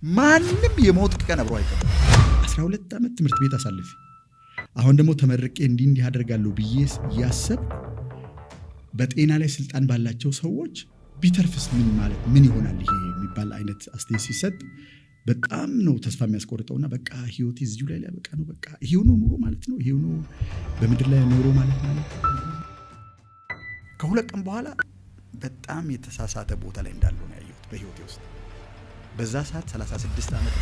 ማንም የሞት ቀን አብሮ አይቀርም። 12 ዓመት ትምህርት ቤት አሳልፌ አሁን ደግሞ ተመርቄ እንዲህ እንዲህ አደርጋለሁ ብዬ እያሰብኩ በጤና ላይ ስልጣን ባላቸው ሰዎች ቢተርፍስ ምን ማለት ምን ይሆናል ይሄ የሚባል አይነት አስተያየት ሲሰጥ በጣም ነው ተስፋ የሚያስቆርጠውና በቃ ህይወቴ እዚሁ ላይ ሊያበቃ ነው። በቃ ይሄው ነው ኑሮ ማለት ነው። ይሄው ነው በምድር ላይ ኑሮ ማለት ማለት። ከ2 ቀን በኋላ በጣም የተሳሳተ ቦታ ላይ እንዳለው ነው ያየሁት በህይወቴ ውስጥ። በዛ ሰዓት 36 ዓመት።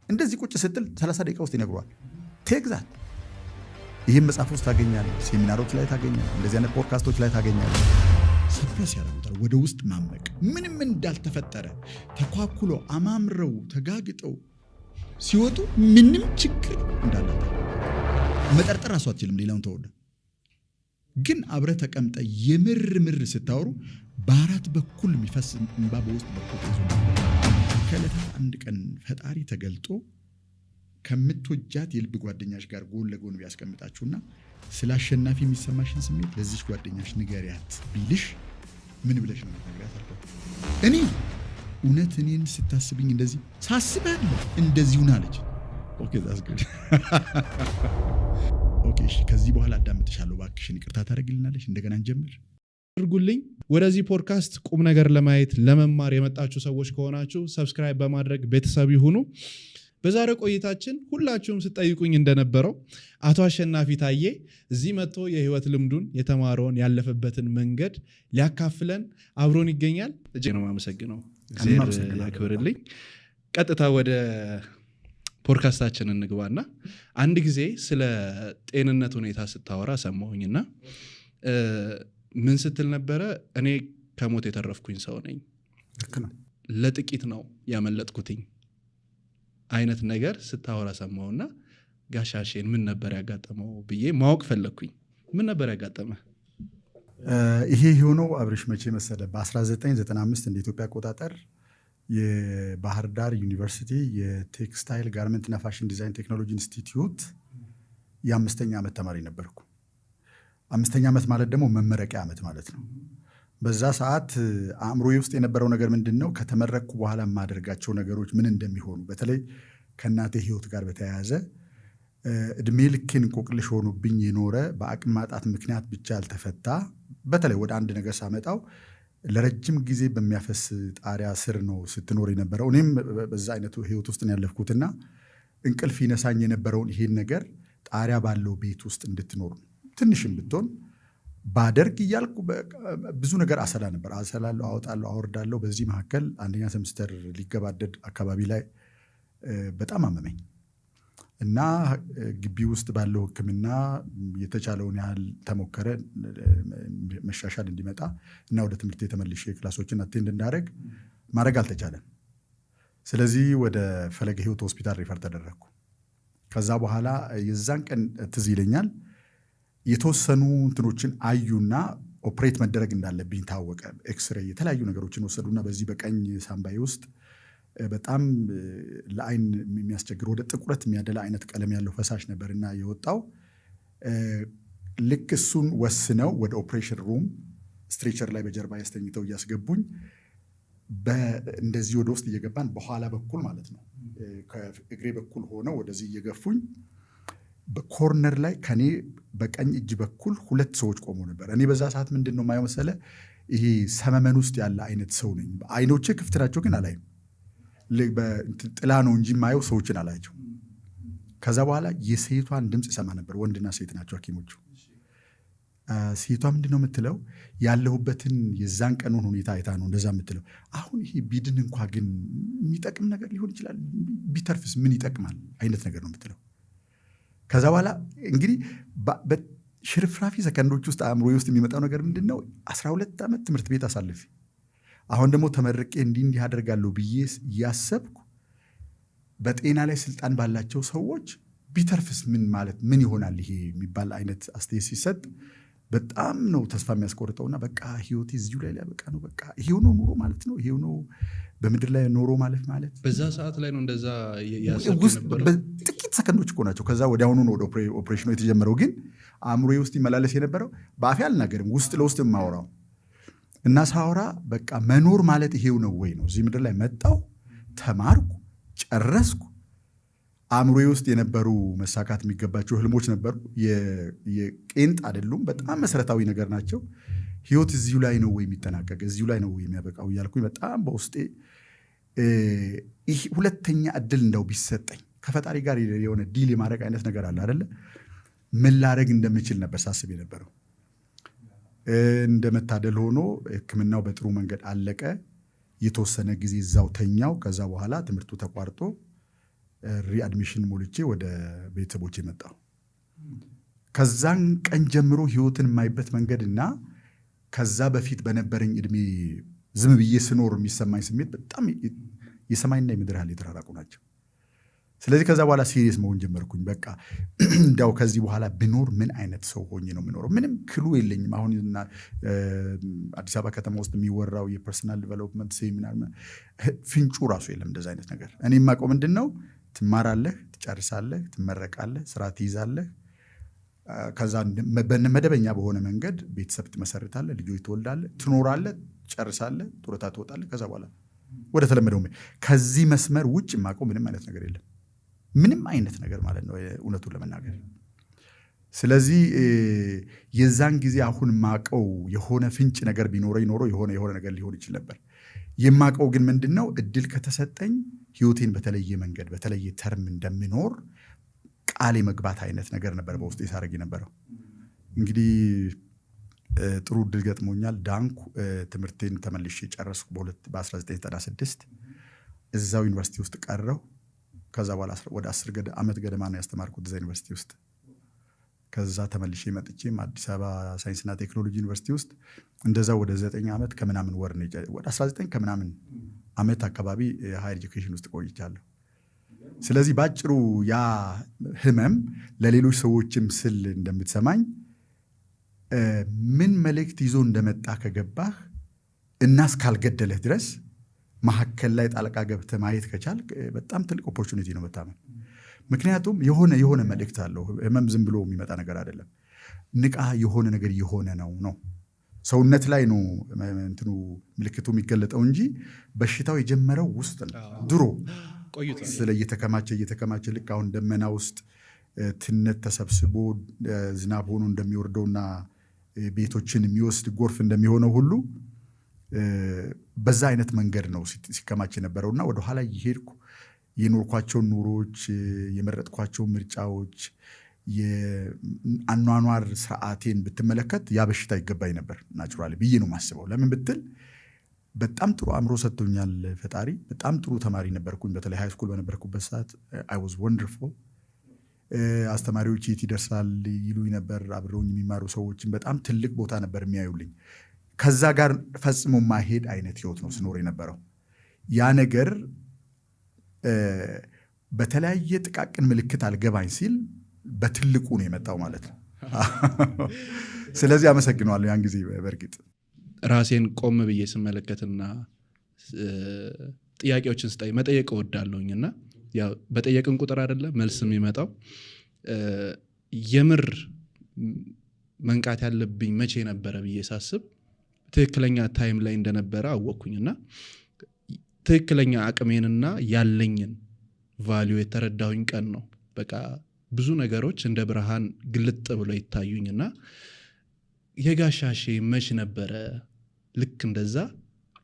እንደዚህ ቁጭ ስትል 30 ደቂቃ ውስጥ ይነግሯል። Take that። ይህም መጽሐፍ ውስጥ ታገኛለህ፣ ሴሚናሮች ላይ ታገኛለህ፣ እንደዚህ አይነት ፖድካስቶች ላይ ታገኛለህ። Suppress ያደርጉታል። ወደ ውስጥ ማመቅ ምንም እንዳልተፈጠረ ተኳኩሎ አማምረው ተጋግጠው ሲወጡ ምንም ችግር እንዳላት መጠርጠር ራሱ አትችልም። ሌላውን ተወደ ግን አብረህ ተቀምጠ የምር ምር ስታወሩ በአራት በኩል የሚፈስ እንባ በውስጥ በኩል ተይዞ። ከዕለታት አንድ ቀን ፈጣሪ ተገልጦ ከምትወጃት የልብ ጓደኛሽ ጋር ጎን ለጎን ቢያስቀምጣችሁና ስለ አሸናፊ የሚሰማሽን ስሜት ለዚች ጓደኛሽ ንገሪያት ቢልሽ ምን ብለሽ ነው የምትነግሪያት? አልኳት። እኔ እውነት እኔን ስታስብኝ እንደዚህ ሳስብህ እንደዚሁ ነህ አለች። Okay, that's good. Okay፣ እሺ፣ ከዚህ በኋላ አዳምጥሻለሁ፣ እባክሽን ይቅርታ ታደርግልናለሽ፣ እንደገና እንጀምር። አድርጉልኝ። ወደዚህ ፖድካስት ቁም ነገር ለማየት ለመማር የመጣችሁ ሰዎች ከሆናችሁ subscribe በማድረግ ቤተሰብ ይሁኑ። በዛሬው ቆይታችን ሁላችሁም ስትጠይቁኝ እንደነበረው አቶ አሸናፊ ታዬ እዚህ መጥቶ የህይወት ልምዱን፣ የተማረውን፣ ያለፈበትን መንገድ ሊያካፍለን አብሮን ይገኛል። እጅግ ነው የማመሰግነው። እግዚአብሔር ያክብርልኝ። ቀጥታ ወደ ፖድካስታችን እንግባና አንድ ጊዜ ስለ ጤንነት ሁኔታ ስታወራ ሰማሁኝና ምን ስትል ነበረ? እኔ ከሞት የተረፍኩኝ ሰው ነኝ፣ ለጥቂት ነው ያመለጥኩትኝ አይነት ነገር ስታወራ ሰማሁና ጋሻሼን ምን ነበር ያጋጠመው ብዬ ማወቅ ፈለግኩኝ። ምን ነበር ያጋጠመ? ይሄ የሆነው አብርሽ መቼ መሰለ? በ1995 እንደ ኢትዮጵያ አቆጣጠር የባህር ዳር ዩኒቨርሲቲ የ textile garment ና fashion design technology institute የአምስተኛ ዓመት ተማሪ ነበርኩ። አምስተኛ ዓመት ማለት ደግሞ መመረቂያ ዓመት ማለት ነው። በዛ ሰዓት አእምሮዬ ውስጥ የነበረው ነገር ምንድን ነው? ከተመረቅኩ በኋላ የማደርጋቸው ነገሮች ምን እንደሚሆኑ፣ በተለይ ከእናቴ ሕይወት ጋር በተያያዘ እድሜ ልኬን እንቆቅልሽ ሆኖብኝ የኖረ፣ በአቅም ማጣት ምክንያት ብቻ ያልተፈታ፣ በተለይ ወደ አንድ ነገር ሳመጣው ለረጅም ጊዜ በሚያፈስ ጣሪያ ስር ነው ስትኖር የነበረው። እኔም በዛ አይነቱ ህይወት ውስጥ ነው ያለፍኩትና እንቅልፍ ይነሳኝ የነበረውን ይሄን ነገር ጣሪያ ባለው ቤት ውስጥ እንድትኖር ትንሽም ብትሆን ባደርግ እያልኩ ብዙ ነገር አሰላ ነበር። አሰላለሁ፣ አወጣለሁ፣ አወርዳለሁ። በዚህ መካከል አንደኛ ሴምስተር ሊገባደድ አካባቢ ላይ በጣም አመመኝ እና ግቢ ውስጥ ባለው ሕክምና የተቻለውን ያህል ተሞከረ መሻሻል እንዲመጣ እና ወደ ትምህርት ተመልሼ class ኦችን attend እንዳደረግ ማድረግ አልተቻለም። ስለዚህ ወደ ፈለገ ሕይወት ሆስፒታል refer ተደረግኩ። ከዛ በኋላ የዛን ቀን ትዝ ይለኛል፣ የተወሰኑ እንትኖችን አዩና operate መደረግ እንዳለብኝ ታወቀ። ኤክስሬይ፣ የተለያዩ ነገሮችን ወሰዱና በዚህ በቀኝ ሳምባዬ ውስጥ በጣም ለአይን የሚያስቸግር፣ ወደ ጥቁረት የሚያደላ አይነት ቀለም ያለው ፈሳሽ ነበር እና የወጣው። ልክ እሱን ወስነው ወደ operation room stretcher ላይ በጀርባ ያስተኝተው እያስገቡኝ እንደዚህ ወደ ውስጥ እየገባን በኋላ በኩል ማለት ነው፣ ከእግሬ በኩል ሆነው ወደዚህ እየገፉኝ በ corner ላይ ከኔ በቀኝ እጅ በኩል ሁለት ሰዎች ቆመው ነበር። እኔ በዛ ሰዓት ምንድን ነው የማየው መሰለህ? ይሄ ሰመመን ውስጥ ያለ አይነት ሰው ነኝ። አይኖቼ ክፍት ናቸው ግን አላይም። ጥላ ነው እንጂ የማየው ሰዎችን አላያቸው። ከዛ በኋላ የሴቷን ድምፅ ይሰማ ነበር። ወንድና ሴት ናቸው ሐኪሞቹ። ሴቷ ምንድን ነው የምትለው? ያለሁበትን የዛን ቀኑን ሁኔታ አይታ ነው እንደዛ የምትለው። አሁን ይሄ ቢድን እንኳ ግን የሚጠቅም ነገር ሊሆን ይችላል፣ ቢተርፍስ ምን ይጠቅማል አይነት ነገር ነው የምትለው። ከዛ በኋላ እንግዲህ ሽርፍራፊ ሰከንዶች ውስጥ አእምሮዬ ውስጥ የሚመጣው ነገር ምንድን ነው? 12 ዓመት ትምህርት ቤት አሳልፌ አሁን ደግሞ ተመርቄ እንዲህ እንዲህ አደርጋለሁ ብዬ እያሰብኩ በጤና ላይ ስልጣን ባላቸው ሰዎች ቢተርፍስ ምን ማለት ምን ይሆናል ይሄ የሚባል አይነት አስተያየት ሲሰጥ በጣም ነው ተስፋ የሚያስቆርጠውና በቃ ህይወቴ እዚሁ ላይ ሊያበቃ ነው። በቃ ይሄው ነው ኑሮ ማለት ነው። ይሄው ነው በምድር ላይ ኖሮ ማለት ማለት። በዛ ሰዓት ላይ ነው እንደዛ ያሰብክ የነበረው? ጥቂት ሰከንዶች እኮ ናቸው። ከዛ ወዲያውኑ ነው ወደ ኦፕሬሽኑ የተጀመረው። ግን አእምሮዬ ውስጥ ይመላለስ የነበረው በአፌ አልናገርም፣ ውስጥ ለውስጥ የማወራው እና ሳወራ በቃ መኖር ማለት ይሄው ነው ወይ ነው። እዚህ ምድር ላይ መጣው፣ ተማርኩ፣ ጨረስኩ። አእምሮዬ ውስጥ የነበሩ መሳካት የሚገባቸው ህልሞች ነበሩ። የቄንጥ አይደሉም፣ በጣም መሰረታዊ ነገር ናቸው። ህይወት እዚሁ ላይ ነው ወይ የሚጠናቀቅ፣ እዚሁ ላይ ነው ወይ የሚያበቃው እያልኩኝ በጣም በውስጤ ይህ ሁለተኛ እድል እንደው ቢሰጠኝ ከፈጣሪ ጋር የሆነ deal የማድረግ አይነት ነገር አለ አይደለ? ምን ላደርግ እንደምችል ነበር ሳስብ የነበረው። እንደ መታደል ሆኖ ሕክምናው በጥሩ መንገድ አለቀ። የተወሰነ ጊዜ እዛው ተኛው። ከዛ በኋላ ትምህርቱ ተቋርጦ readmission ሞልቼ ወደ ቤተሰቦቼ መጣሁ። ከዛን ቀን ጀምሮ ህይወትን የማይበት መንገድ እና ከዛ በፊት በነበረኝ እድሜ ዝም ብዬ ስኖር የሚሰማኝ ስሜት በጣም የሰማይና የምድር ያህል የተራራቁ ናቸው። ስለዚህ ከዛ በኋላ serious መሆን ጀመርኩኝ። በቃ እንዲያው ከዚህ በኋላ ብኖር ምን አይነት ሰው ሆኜ ነው የምኖረው? ምንም clue የለኝም። አሁን አዲስ አበባ ከተማ ውስጥ የሚወራው የ personal development ሴሚናር ፍንጩ ራሱ የለም እንደዚ አይነት ነገር። እኔ የማውቀው ምንድን ነው፣ ትማራለህ፣ ትጨርሳለህ፣ ትመረቃለህ፣ ስራ ትይዛለህ። ከዛ መደበኛ በሆነ መንገድ ቤተሰብ ትመሰርታለህ፣ ልጆች ትወልዳለህ፣ ትኖራለህ፣ ትጨርሳለህ፣ ጡረታ ትወጣለህ። ከዛ በኋላ ወደ ተለመደው። ከዚህ መስመር ውጭ የማውቀው ምንም አይነት ነገር የለም። ምንም አይነት ነገር ማለት ነው እውነቱን ለመናገር። ስለዚህ የዛን ጊዜ አሁን የማውቀው የሆነ ፍንጭ ነገር ቢኖረኝ ኖሮ የሆነ የሆነ ነገር ሊሆን ይችል ነበር። የማውቀው ግን ምንድን ነው፣ እድል ከተሰጠኝ ህይወቴን በተለየ መንገድ በተለየ term እንደምኖር ቃል የመግባት አይነት ነገር ነበር በውስጤ ሳደርግ የነበረው። እንግዲህ ጥሩ እድል ገጥሞኛል። ዳንኩ። ትምህርቴን ተመልሼ ጨረስኩ በ1996። እዛው ዩኒቨርሲቲ ውስጥ ቀረሁ። ከዛ በኋላ ወደ 10 ዓመት ገደማ ነው ያስተማርኩት እዛ ዩኒቨርሲቲ ውስጥ። ከዛ ተመልሼ መጥቼም አዲስ አበባ ሳይንስና ቴክኖሎጂ ዩኒቨርሲቲ ውስጥ እንደዛ ወደ 9 ዓመት ከምናምን ወር ነው፣ ወደ 19 ከምናምን ዓመት አካባቢ higher education ውስጥ ቆይቻለሁ። ስለዚህ ባጭሩ ያ ህመም ለሌሎች ሰዎችም ስል እንደምትሰማኝ ምን መልእክት ይዞ እንደመጣ ከገባህ እና እስካልገደለህ ድረስ መሀከል ላይ ጣልቃ ገብተህ ማየት ከቻልክ በጣም ትልቅ opportunity ነው መታመም። ምክንያቱም የሆነ የሆነ መልእክት አለው። ህመም ዝም ብሎ የሚመጣ ነገር አይደለም። ንቃ፣ የሆነ ነገር የሆነ ነው ነው ሰውነት ላይ ነው እንትኑ ምልክቱ የሚገለጠው እንጂ በሽታው የጀመረው ውስጥ ነው። ድሮ ስለ እየተከማቸ እየተከማቸ ልክ አሁን ደመና ውስጥ ትነት ተሰብስቦ ዝናብ ሆኖ እንደሚወርደውና ቤቶችን የሚወስድ ጎርፍ እንደሚሆነው ሁሉ በዛ አይነት መንገድ ነው ሲከማች የነበረውና ወደኋላ እየሄድኩ የኖርኳቸውን ኑሮች፣ የመረጥኳቸውን ምርጫዎች፣ የአኗኗር ስርዓቴን ብትመለከት ያ በሽታ ይገባኝ ነበር naturally ብዬ ነው የማስበው። ለምን ብትል በጣም ጥሩ አእምሮ ሰጥቶኛል ፈጣሪ። በጣም ጥሩ ተማሪ ነበርኩኝ። በተለይ high school በነበርኩበት ሰዓት I was wonderful። አስተማሪዎች የት ይደርሳል ይሉኝ ነበር። አብረውኝ የሚማሩ ሰዎችን በጣም ትልቅ ቦታ ነበር የሚያዩልኝ። ከዛ ጋር ፈጽሞ ማሄድ አይነት ህይወት ነው ስኖር የነበረው። ያ ነገር በተለያየ ጥቃቅን ምልክት አልገባኝ ሲል በትልቁ ነው የመጣው ማለት ነው። ስለዚህ አመሰግነዋለሁ ያን ጊዜ። በእርግጥ ራሴን ቆም ብዬ ስመለከትና ጥያቄዎችን ስጠይቅ መጠየቅ እወዳለሁኝ እና ያው በጠየቅን ቁጥር አይደለ መልስ የሚመጣው። የምር መንቃት ያለብኝ መቼ ነበረ ብዬ ሳስብ ትክክለኛ time ላይ እንደነበረ አወቅኩኝ እና ትክክለኛ አቅሜንና ያለኝን value የተረዳሁኝ ቀን ነው። በቃ ብዙ ነገሮች እንደ ብርሃን ግልጥ ብለው ይታዩኝና የጋሻሼ መች ነበረ ልክ እንደዛ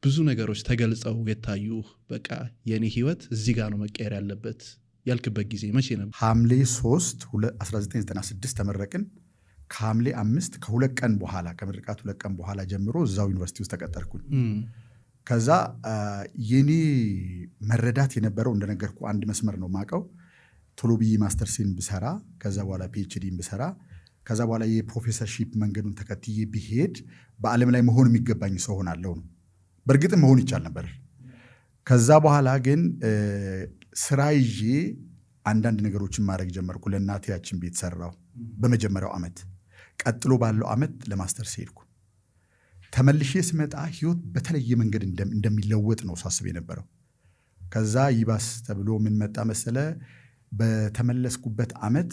ብዙ ነገሮች ተገልጸው የታዩ፣ በቃ የኔ ህይወት እዚህ ጋር ነው መቀየር ያለበት ያልክበት ጊዜ መቼ ነበር? ሐምሌ 3 1996 ተመረቅን። ከሐምሌ 5 ከ2 ቀን በኋላ፣ ከምርቃት 2 ቀን በኋላ ጀምሮ እዛው ዩኒቨርሲቲ ውስጥ ተቀጠርኩኝ። ከዛ የኔ መረዳት የነበረው እንደነገርኩ አንድ መስመር ነው ማቀው። ቶሎ ብዬ ማስተርሴን ብሰራ፣ ከዛ በኋላ PhD ን ብሰራ፣ ከዛ በኋላ የ professorship መንገዱን ተከትዬ ብሄድ በዓለም ላይ መሆን የሚገባኝ ሰው ሆናለሁ ነው። በእርግጥም መሆን ይቻል ነበር። ከዛ በኋላ ግን ስራ ይዤ አንዳንድ ነገሮችን ማድረግ ጀመርኩ። ለእናቴ ያችን ቤት ሰራሁ በመጀመሪያው ዓመት። ቀጥሎ ባለው ዓመት ለማስተርስ ሄድኩ። ተመልሼ ስመጣ ህይወት በተለየ መንገድ እንደሚለወጥ ነው ሳስብ የነበረው። ከዛ ይባስ ተብሎ ምን መጣ መሰለ፣ በተመለስኩበት ዓመት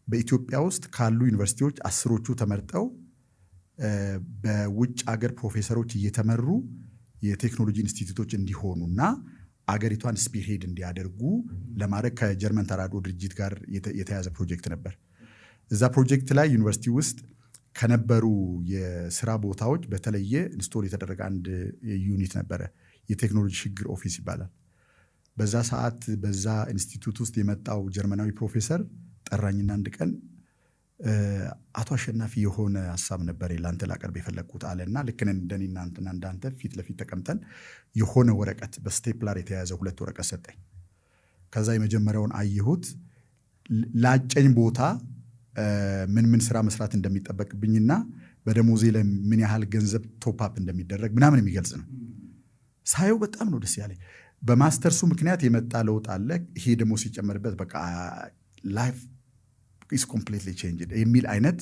በኢትዮጵያ ውስጥ ካሉ ዩኒቨርሲቲዎች 10ሮቹ ተመርጠው በውጭ ሀገር ፕሮፌሰሮች እየተመሩ የቴክኖሎጂ ኢንስቲትዩቶች እንዲሆኑ እና አገሪቷን spearhead እንዲያደርጉ ለማድረግ ከጀርመን ተራድኦ ድርጅት ጋር የተያዘ ፕሮጀክት ነበር። እዛ ፕሮጀክት ላይ ዩኒቨርሲቲ ውስጥ ከነበሩ የስራ ቦታዎች በተለየ install የተደረገ አንድ unit ነበረ። የቴክኖሎጂ ሽግግር office ይባላል። በዛ ሰዓት በዛ ኢንስቲትዩት ውስጥ የመጣው ጀርመናዊ ፕሮፌሰር ጠራኝና አንድ ቀን "አቶ አሸናፊ፣ የሆነ ሀሳብ ነበር ለአንተ ላቀርብ የፈለግኩት" አለና ልክ እንደኔና እንዳንተ ፊት ለፊት ተቀምጠን የሆነ ወረቀት፣ በ stapler የተያዘ ሁለት ወረቀት ሰጠኝ። ከዛ የመጀመሪያውን አየሁት። ላጨኝ ቦታ ምን ምን ስራ መስራት እንደሚጠበቅብኝና በደሞዜ ላይ ምን ያህል ገንዘብ top up እንደሚደረግ ምናምን የሚገልጽ ነው። ሳየው በጣም ነው ደስ ያለኝ። በማስተርሱ ምክንያት የመጣ ለውጥ አለ። ይሄ ደግሞ ሲጨመርበት በቃ life is completely changed የሚል አይነት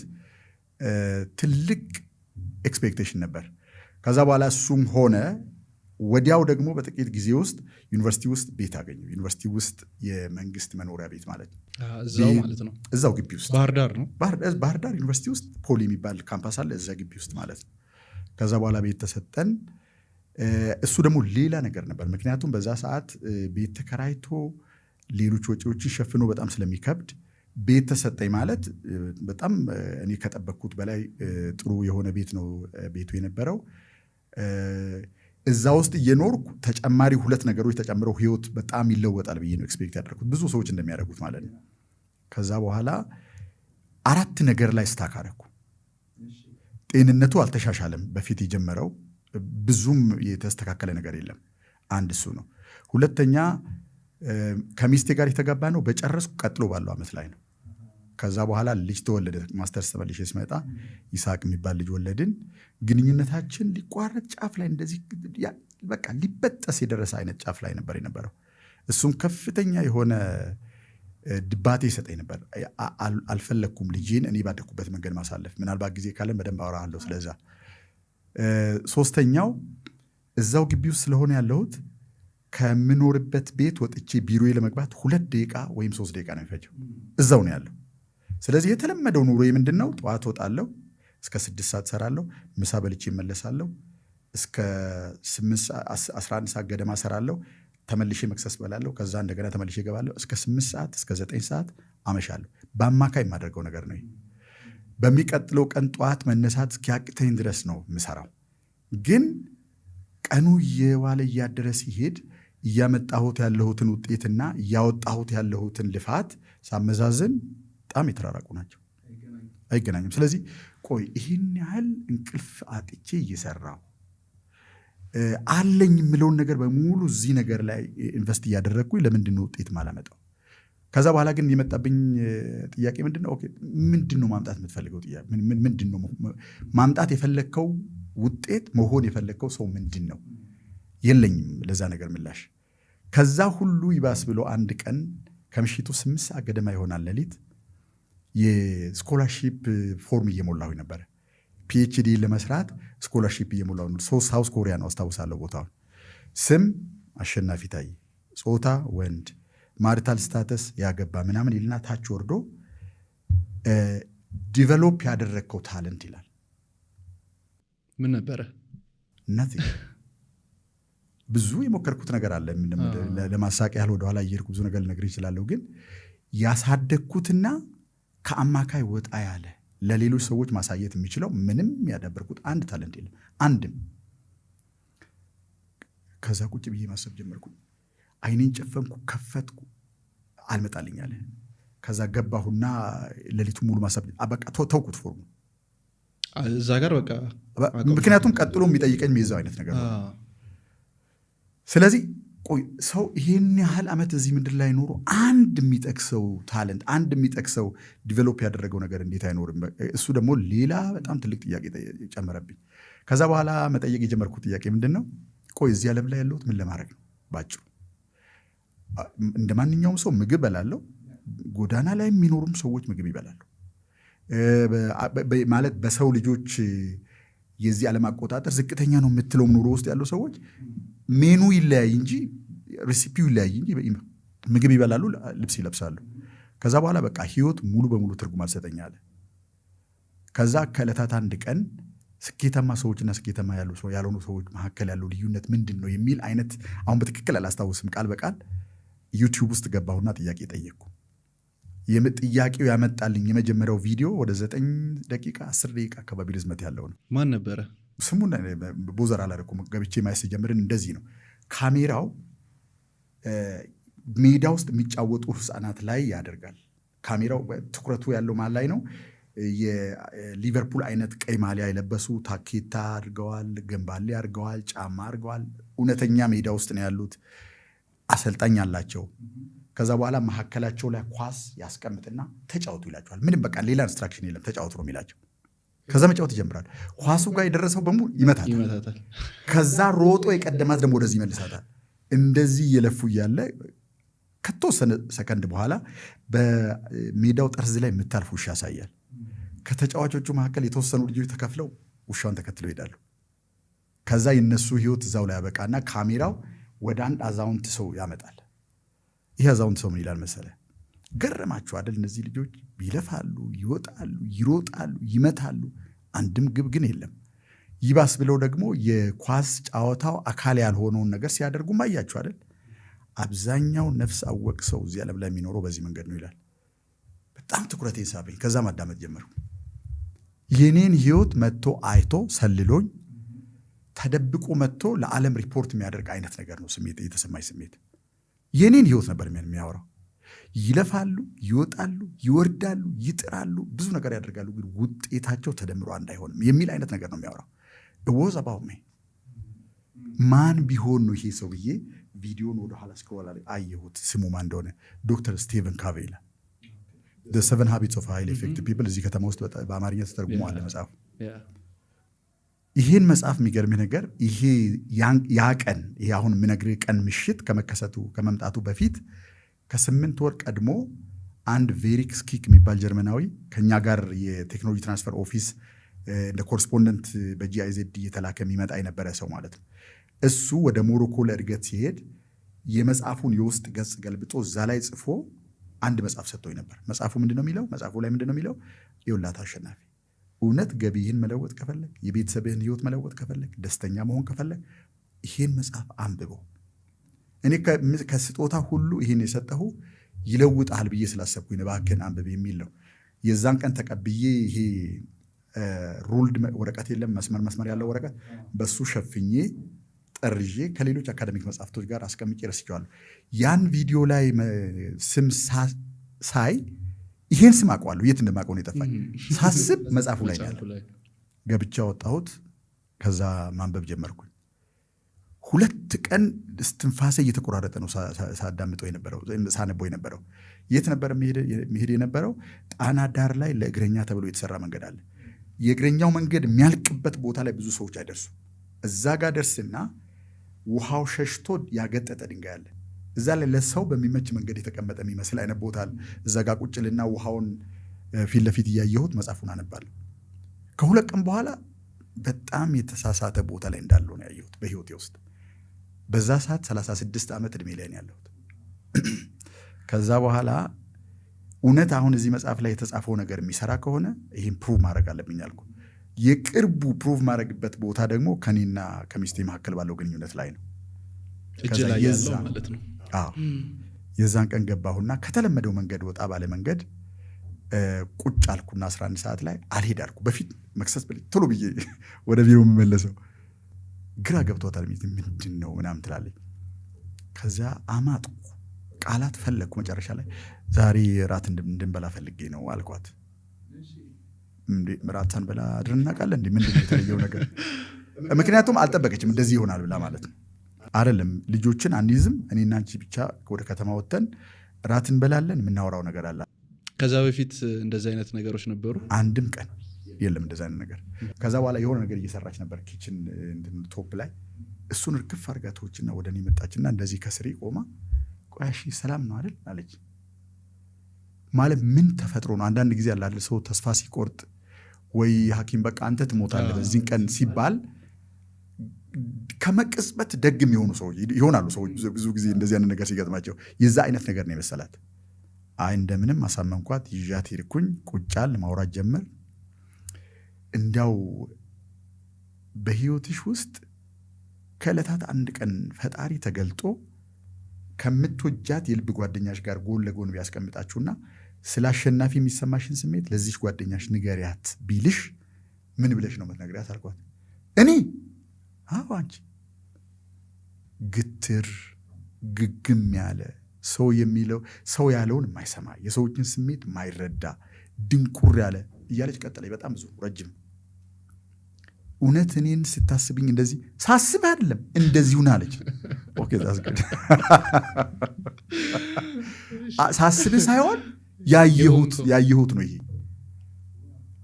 ትልቅ expectation ነበር። ከዛ በኋላ እሱም ሆነ። ወዲያው ደግሞ በጥቂት ጊዜ ውስጥ ዩኒቨርሲቲ ውስጥ ቤት አገኘሁ። ዩኒቨርሲቲ ውስጥ የመንግስት መኖሪያ ቤት ማለት ነው። እዛው ማለት ነው። እዛው ግቢ ውስጥ። ባህር ዳር ነው። ባህር ዳር ዩኒቨርሲቲ ውስጥ ፖሊ የሚባል ካምፓስ አለ፣ እዛ ግቢ ውስጥ ማለት ነው። ከዛ በኋላ ቤት ተሰጠን። እሱ ደግሞ ሌላ ነገር ነበር። ምክንያቱም በዛ ሰዓት ቤት ተከራይቶ ሌሎች ወጪዎችን ሸፍኖ በጣም ስለሚከብድ ቤት ተሰጠኝ ማለት በጣም እኔ ከጠበቅኩት በላይ ጥሩ የሆነ ቤት ነው ቤቱ የነበረው። እዛ ውስጥ እየኖርኩ ተጨማሪ ሁለት ነገሮች ተጨምረው ህይወት በጣም ይለወጣል ብዬ ነው expect ያደረኩት፣ ብዙ ሰዎች እንደሚያደርጉት ማለት ነው። ከዛ በኋላ አራት ነገር ላይ stuck አደረኩ። ጤንነቱ አልተሻሻለም። በፊት የጀመረው ብዙም የተስተካከለ ነገር የለም። አንድ እሱ ነው። ሁለተኛ ከሚስቴ ጋር የተጋባነው በጨረስኩ ቀጥሎ ባለው ዓመት ላይ ነው። ከዛ በኋላ ልጅ ተወለደ። ማስተርስ ተመልሼ ስመጣ ይስሐቅ የሚባል ልጅ ወለድን። ግንኙነታችን ሊቋረጥ ጫፍ ላይ፣ እንደዚህ በቃ ሊበጠስ የደረሰ አይነት ጫፍ ላይ ነበር የነበረው። እሱም ከፍተኛ የሆነ ድባቴ ይሰጠኝ ነበር። አልፈለግኩም ልጄን እኔ ባደግኩበት መንገድ ማሳለፍ። ምናልባት ጊዜ ካለን በደንብ አወራለሁ ስለዛ። ሶስተኛው እዛው ግቢ ውስጥ ስለሆነ ያለሁት ከምኖርበት ቤት ወጥቼ ቢሮዬ ለመግባት 2 ደቂቃ ወይም 3 ደቂቃ ነው የሚፈጀው። እዛው ነው ያለው። ስለዚህ የተለመደው ኑሮዬ ምንድን ነው? ጠዋት እወጣለሁ፣ እስከ 6 ሰዓት እሰራለሁ፣ ምሳ በልቼ እመለሳለሁ። እስከ 11 ሰዓት ገደማ እሰራለሁ። ተመልሼ መክሰስ እበላለሁ። ከዛ እንደገና ተመልሼ እገባለሁ። እስከ 8 ሰዓት፣ እስከ 9 ሰዓት አመሻለሁ። በአማካይ የማደርገው ነገር ነው። በሚቀጥለው ቀን ጠዋት መነሳት እስኪያቅተኝ ድረስ ነው የምሰራው። ግን ቀኑ እየዋለ እያደረ ሲሄድ እያመጣሁት ያለሁትን ውጤትና እያወጣሁት ያለሁትን ልፋት ሳመዛዝን በጣም የተራራቁ ናቸው፣ አይገናኙም። ስለዚህ ቆይ፣ ይህን ያህል እንቅልፍ አጥቼ እየሰራሁ፣ አለኝ የምለውን ነገር በሙሉ እዚህ ነገር ላይ invest እያደረግኩኝ ለምንድን ነው ውጤት ማላመጣው? ከዛ በኋላ ግን የመጣብኝ ጥያቄ ምንድን ነው? Okay፣ ምንድን ነው ማምጣት የምትፈልገው? ጥያቄ ምንድን ነው ማምጣት የፈለግከው ውጤት? መሆን የፈለግከው ሰው ምንድን ነው? የለኝም ለዛ ነገር ምላሽ። ከዛ ሁሉ ይባስ ብሎ አንድ ቀን ከምሽቱ 8 ሰዓት ገደማ ይሆናል ሌሊት የ scholarship form እየሞላሁኝ ነበረ። PhD ለመስራት scholarship እየሞላሁ ነው። South Korea ነው፣ አስታውሳለሁ ቦታውን። ስም አሸናፊ ታዬ፣ ጾታ ወንድ፣ marital status ያገባ ምናምን ይልና ታች ወርዶ develop ያደረግከው talent ይላል። ምን ነበረ? Nothing። ብዙ የሞከርኩት ነገር አለ። ለማሳቅ ያህል ወደኋላ እየሄድኩ ብዙ ነገር ልነግርህ እችላለሁ። ግን ያሳደግኩትና ከአማካይ ወጣ ያለ ለሌሎች ሰዎች ማሳየት የሚችለው ምንም ያዳበርኩት አንድ talent የለም፣ አንድም። ከዛ ቁጭ ብዬ ማሰብ ጀመርኩ። አይኔን ጨፈንኩ፣ ከፈትኩ፣ አልመጣልኝ አለ። ከዛ ገባሁና ሌሊቱ ሙሉ ማሰብ፣ በቃ ተውኩት ፎርሙ። እዛ ጋር በቃ። ምክንያቱም ቀጥሎ የሚጠይቀኝ የዛው አይነት ነገር ነው። ስለዚህ ቆይ፣ ሰው ይሄን ያህል ዓመት እዚህ ምድር ላይ ኖሮ አንድ የሚጠቅሰው talent፣ አንድ የሚጠቅሰው develop ያደረገው ነገር እንዴት አይኖርም? እሱ ደግሞ ሌላ በጣም ትልቅ ጥያቄ ጨመረብኝ። ከዛ በኋላ መጠየቅ የጀመርኩት ጥያቄ ምንድን ነው? ቆይ፣ እዚህ ዓለም ላይ ያለሁት ምን ለማድረግ ነው? ባጭሩ እንደ ማንኛውም ሰው ምግብ በላለሁ። ጎዳና ላይ የሚኖሩም ሰዎች ምግብ ይበላሉ። ማለት በሰው ልጆች የዚህ ዓለም አቆጣጠር ዝቅተኛ ነው የምትለው ኑሮ ውስጥ ያሉ ሰዎች ሜኑ ይለያይ እንጂ፣ recipe ው ይለያይ እንጂ ምግብ ይበላሉ፣ ልብስ ይለብሳሉ። ከዛ በኋላ በቃ ህይወት ሙሉ በሙሉ ትርጉም አልሰጠኝ አለ። ከዛ ከዕለታት አንድ ቀን ስኬታማ ሰዎችና ስኬታማ ያልሆኑ ሰዎች መካከል ያለው ልዩነት ምንድን ነው የሚል አይነት፣ አሁን በትክክል አላስታውስም ቃል በቃል፣ YouTube ውስጥ ገባሁና ጥያቄ ጠየቅኩ። ጥያቄው ያመጣልኝ የመጀመሪያው ቪዲዮ ወደ 9 ደቂቃ 10 ደቂቃ አካባቢ ርዝመት ያለው ነው። ማን ነበረ? ስሙን bother አላደረኩም። ገብቼ ማየት ስጀምርን እንደዚህ ነው። ካሜራው ሜዳ ውስጥ የሚጫወቱ ህፃናት ላይ ያደርጋል። ካሜራው ትኩረቱ ያለው ማን ላይ ነው? የሊቨርፑል አይነት ቀይ ማሊያ የለበሱ፣ ታኬታ አድርገዋል፣ ገንባሌ አድርገዋል፣ ጫማ አድርገዋል። እውነተኛ ሜዳ ውስጥ ነው ያሉት። አሰልጣኝ አላቸው። ከዛ በኋላ መካከላቸው ላይ ኳስ ያስቀምጥና ተጫወቱ ይላቸዋል። ምንም በቃ ሌላ instruction የለም፣ ተጫወቱ ነው የሚላቸው። ከዛ መጫወት ይጀምራል። ኳሱ ጋር የደረሰው በሙሉ ይመታታል። ይመታታል። ከዛ ሮጦ የቀደማት ደግሞ ወደዚህ ይመልሳታል። እንደዚህ እየለፉ እያለ ከተወሰነ ሰከንድ በኋላ በሜዳው ጠርዝ ላይ የምታልፍ ውሻ ያሳያል። ከተጫዋቾቹ መካከል የተወሰኑ ልጆች ተከፍለው ውሻውን ተከትለው ይሄዳሉ። ከዛ የነሱ ህይወት እዛው ላይ ያበቃና ካሜራው ወደ አንድ አዛውንት ሰው ያመጣል። ይህ አዛውንት ሰው ምን ይላል መሰለ? ገረማችሁ አይደል? እነዚህ ልጆች ይለፋሉ፣ ይወጣሉ፣ ይሮጣሉ፣ ይመታሉ፣ አንድም ግብ ግን የለም። ይባስ ብለው ደግሞ የኳስ ጨዋታው አካል ያልሆነውን ነገር ሲያደርጉም አያችሁ አይደል? አብዛኛው ነፍስ አወቅ ሰው እዚህ ዓለም ላይ የሚኖረው በዚህ መንገድ ነው ይላል። በጣም ትኩረቴን ሳበኝ። ከዛ ማዳመጥ ጀመርኩ። የኔን ህይወት መጥቶ አይቶ ሰልሎኝ ተደብቆ መጥቶ ለዓለም ሪፖርት የሚያደርግ አይነት ነገር ነው ስሜት የተሰማኝ ስሜት። የኔን ህይወት ነበር የሚያወራው። ይለፋሉ፣ ይወጣሉ፣ ይወርዳሉ፣ ይጥራሉ፣ ብዙ ነገር ያደርጋሉ፣ ግን ውጤታቸው ተደምሮ አንድ አይሆንም የሚል አይነት ነገር ነው የሚያወራው። Was about me። ማን ቢሆን ነው ይሄ ሰው ብዬ ቪዲዮን ወደኋላ scroll አየሁት። ስሙ ማን እንደሆነ ዶክተር ስቲቨን ካቬ ይላል። Seven Habits of Highly Effective People እዚህ ከተማ ውስጥ በአማርኛ ተተርጉሞ አለ መጽሐፉ። ይህን መጽሐፍ የሚገርምህ ነገር ይሄ ያ ቀን፣ ይሄ አሁን የምነግርህ ቀን ምሽት ከመከሰቱ ከመምጣቱ በፊት ከ8 ወር ቀድሞ አንድ ቬሪክ ስኪክ የሚባል ጀርመናዊ ከኛ ጋር የ technology transfer office እንደ correspondent በ GIZ እየተላከ የሚመጣ የነበረ ሰው ማለት ነው። እሱ ወደ ሞሮኮ ለእድገት ሲሄድ የመጽሐፉን የውስጥ ገጽ ገልብጦ እዛ ላይ ጽፎ አንድ መጽሐፍ ሰጥቶኝ ነበር። መጽሐፉ ምንድን ነው የሚለው? መጽሐፉ ላይ ምንድን ነው የሚለው? ይኸውልህ አሸናፊ፣ እውነት ገቢህን መለወጥ ከፈለግክ፣ የቤተሰብህን ህይወት መለወጥ ከፈለግክ፣ ደስተኛ መሆን ከፈለግክ ይሄን መጽሐፍ አንብበው። እኔ ከስጦታ ሁሉ ይህን የሰጠሁ ይለውጣል ብዬ ስላሰብኩኝ እባክህን አንብብ የሚል ነው። የዛን ቀን ተቀብዬ ይሄ ruled ወረቀት የለም፣ መስመር መስመር ያለው ወረቀት፣ በሱ ሸፍኜ ጠርዤ ከሌሎች academic መጽሐፍቶች ጋር አስቀምጬ ረስቼዋለሁ። ያን ቪዲዮ ላይ ስም ሳይ ይሄን ስም አውቀዋለሁ። የት እንደማውቀው ነው የጠፋኝ። ሳስብ መጽሐፉ ላይ ነው ያለው። ገብቼ አወጣሁት። ከዛ ማንበብ ጀመርኩኝ። 2 ቀን እስትንፋሴ እየተቆራረጠ ነው ሳዳምጠው የነበረው፣ ሳነበው የነበረው። የት ነበር መሄድ የነበረው? ጣና ዳር ላይ ለእግረኛ ተብሎ የተሰራ መንገድ አለ። የእግረኛው መንገድ የሚያልቅበት ቦታ ላይ ብዙ ሰዎች አይደርሱም። እዛ ጋር ደርስና ውሃው ሸሽቶ ያገጠጠ ድንጋይ አለ። እዛ ላይ ለሰው በሚመች መንገድ የተቀመጠ የሚመስል አይነት ቦታ አለ። እዛ ጋር ቁጭ እልና ውሃውን ፊት ለፊት እያየሁት መጽሐፉን አነባለሁ። ከ2 ቀን በኋላ በጣም የተሳሳተ ቦታ ላይ እንዳለሁ ነው ያየሁት በህይወቴ ውስጥ። በዛ ሰዓት 36 ዓመት ዕድሜ ላይ ነው ያለሁት። ከዛ በኋላ እውነት አሁን እዚህ መጽሐፍ ላይ የተጻፈው ነገር የሚሰራ ከሆነ ይህን prove ማድረግ አለብኝ አልኩ። የቅርቡ prove ማድረግበት ቦታ ደግሞ ከኔና ከሚስቴ መካከል ባለው ግንኙነት ላይ ነው። እጅ ላይ ያለው ማለት ነው። አዎ፣ የዛን ቀን ገባሁና ከተለመደው መንገድ ወጣ ባለ መንገድ ቁጭ አልኩና 11 ሰዓት ላይ አልሄድ አልኩ። በፊት መክሰስ ቶሎ ብዬ ወደ ቢሮ የምመለሰው ግራ ገብቷታል። ሚስቴ ምንድን ነው ምናምን ትላለች። ከዚያ አማጥኩ፣ ቃላት ፈለግኩ። መጨረሻ ላይ ዛሬ ራት እንድንበላ ፈልጌ ነው አልኳት። ራት ሳንበላ አድረን እናውቃለን እንዴ? ምንድን ነው የተለየው ነገር? ምክንያቱም አልጠበቀችም እንደዚህ ይሆናል ብላ ማለት ነው። አይደለም ልጆችን አንይዝም፣ እኔና አንቺ ብቻ ወደ ከተማ ወጥተን ራት እንበላለን፣ የምናወራው ነገር አለ። ከዛ በፊት እንደዚህ አይነት ነገሮች ነበሩ? አንድም ቀን የለም እንደዚ አይነት ነገር። ከዛ በኋላ የሆነ ነገር እየሰራች ነበር kitchen top ላይ። እሱን እርግፍ አድርጋ ተወችና ወደ እኔ መጣችና እንደዚህ ከስሬ ቆማ ቆይ እሺ ሰላም ነው አይደል አለች። ማለት ምን ተፈጥሮ ነው? አንዳንድ ጊዜ አለ አይደል ሰው ተስፋ ሲቆርጥ ወይ ሐኪም በቃ አንተ ትሞታለህ በዚህን ቀን ሲባል ከመቅጽበት ደግ የሚሆኑ ሰዎች ይሆናሉ። ሰዎች ብዙ ጊዜ እንደዚህ አይነት ነገር ሲገጥማቸው የዛ አይነት ነገር ነው የመሰላት። አይ እንደምንም አሳመንኳት፣ ይዣት ሄድኩኝ። ቁጭ አልን፣ ማውራት ጀመር። እንዲያው በህይወትሽ ውስጥ ከዕለታት አንድ ቀን ፈጣሪ ተገልጦ ከምትወጃት የልብ ጓደኛሽ ጋር ጎን ለጎን ቢያስቀምጣችሁና ስለ አሸናፊ የሚሰማሽን ስሜት ለዚች ጓደኛሽ ንገሪያት ቢልሽ ምን ብለሽ ነው የምትነግሪያት አልኳት። እኔ? አዎ አንቺ። ግትር ግግም ያለ፣ ሰው የሚለው ሰው ያለውን የማይሰማ፣ የሰዎችን ስሜት የማይረዳ፣ ድንቁር ያለ እያለች ቀጠለች። በጣም ብዙ ረጅም። እውነት እኔን ስታስብኝ እንደዚህ ሳስብ አይደለም እንደዚሁ ነህ አለች። Okay, that's good። ሳስብህ ሳይሆን ያየሁት ነው ይሄ።